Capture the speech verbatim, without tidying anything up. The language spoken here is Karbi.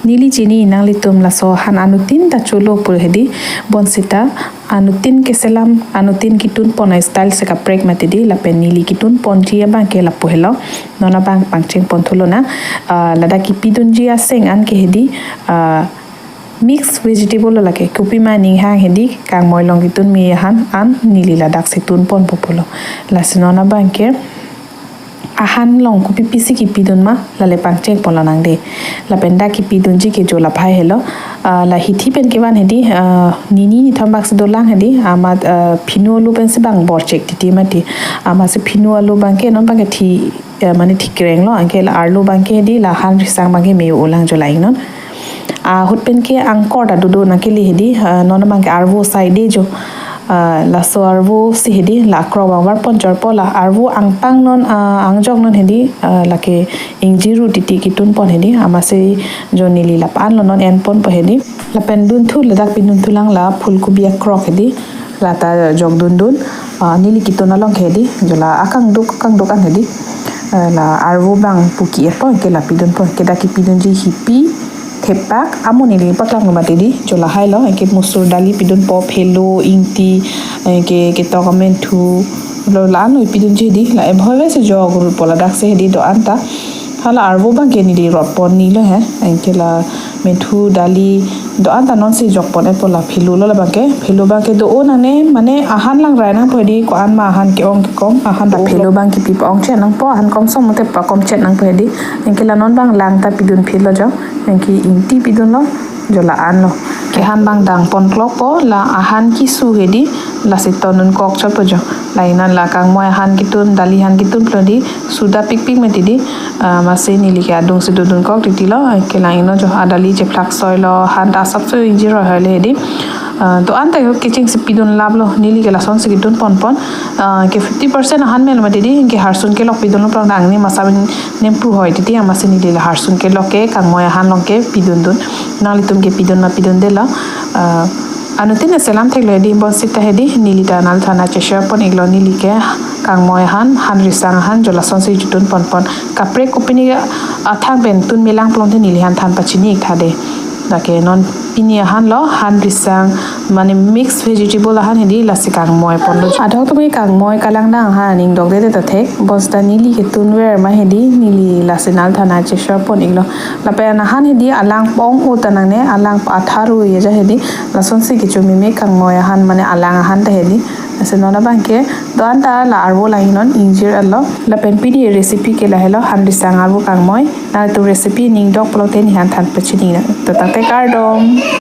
Neli chini nanglitum laso ahan anuttin ta cholo pu hedi, bonsita anuttin keselam, anuttin ketunpon a-style si kaprek mati di, lapen neli ketunponji abang ke lapu helo. Non abang pangchengpon thulonang, ah, ladak kepidunji aseng an ke hedi, ah, mix vegetable lo lake, kopima ninghang hedi, kangmoi along ketunme ahan an neli ladak si tunponpo pulo. Lasi non abang ke ahan along kopi pisi kepidun ma, lale pangchengponlonang de. Lapen dak kepidunji ke jo laphai helo. Ah, la hithi pen kevan hedi, ah, nini nithom bak si dolang hedi, amat, ah, phinu alu pensi bang borchek titi mati. Amatsi phinu alu abang ke non abang ke thi, eh, mane thikreng lo, anke la arlo abang ke hedi, la ahan risang abang ke me-o lang jo la ingnon. Ahut pen ke angkor ta dodo nangkele hedi, ah, non abang ke arvo side jo. Ah, laso arvo si hedi, la akrok abang varpon chorpo, la arvo angpang non, ah, angjok non hedi, ah, lake ingjir ru titi ketunpon hedi, amatsi jo neli lapu-an lo non enponpo hedi. Lapen dunthu, ladak pidunthulang la phulkobi akrok hedi, lata jok dundun, ah, neli ketun along ke hedi, jo la akangduk, akangduk an hedi. Ah, la arvo abang puki etpo, anke la pidunpo, ke dak kepidunji hipi, thepak, amo neli paklang lo mati di, jo lahai lo, anke musur dali pidunpo, phelo, ingti, anke ketok amenthu, lo la-an lo pidunji di, la ebhoi ve si jok rutpo ladak si hedi do-an ta. Hala arvo abang ke neli rotpon ni lo he, anke la menthu dali do-an ta non si jokpon etpo, la phelo lo la abang ke, phelo abang ke do-o nangne, mane ahan langrai nangpo hedi, ko-an ma ahan ke-ong kekom, ahan la phelo abang ke pipa ongchet nangpo, ahan komsom te pa komchet nangpo hedi. Anke la non abang lang ta pidun phelo jo, anke ingti pidunlo, jo la-an lo. Ke ahan abang dangpon klokpo, la ahan kesu hedi, lasi tondun kok chotpo jo. La ingnan la kangmoi ahan ketun, dali ahan ketun pulo di, suda pikpik mati di, ah, amatsi neli ke adung si dodun kok titi lo, anke la ingnon jo adali chephlak soi lo, ahan ta asap soi ingjir roi hoi le hedi. Ah, do-an ta kecheng si pidun lap lo, neli ke lason si ketunponpon. Ah, ke fifty percent ahan melo mati di, ke harsun kelok pidunlo, prang dang ni masa ben nempru hoi titi, amatsi neli la harsun kelok ke kangmoi ahan along ke pidundun. Nanglitum ke pidun ma pidunde lo. Ah, anuttin selam theklo hedi, bonsita hedi, neli ta nangliphan cheshare pon iklo, neli ke kangmoi ahan, ahan risang ahan, jo lason si chutunponpon. Kaprek kopine athang pen tunme lang pulote neli ahan than pachini ik tha de. Lake non pini ahan lo, ahan risang, mane mix vegetable ahan hedi, lasi kangmoi ponlo. Adok tumi kangmoi kalangdang ahan ingdok de de ta thek, bonsita neli ketunver ma hedi, neli lasi nangliphan cheshare pon iklo. Lapen ahan hedi alang pong-o ta nangne, alang atharu ye ja hedi, lason si kecho meme kangmoi ahan mane alang ahan ta hedi. Lasi non abang ke do-an ta la arvo lang non ingjir alo. Lapen pini recipe ke lahelo, ahan risang arvo kangmoi. Nangtum recipe ningdok pulote neli ahan than pachini nang. To tangte kardom.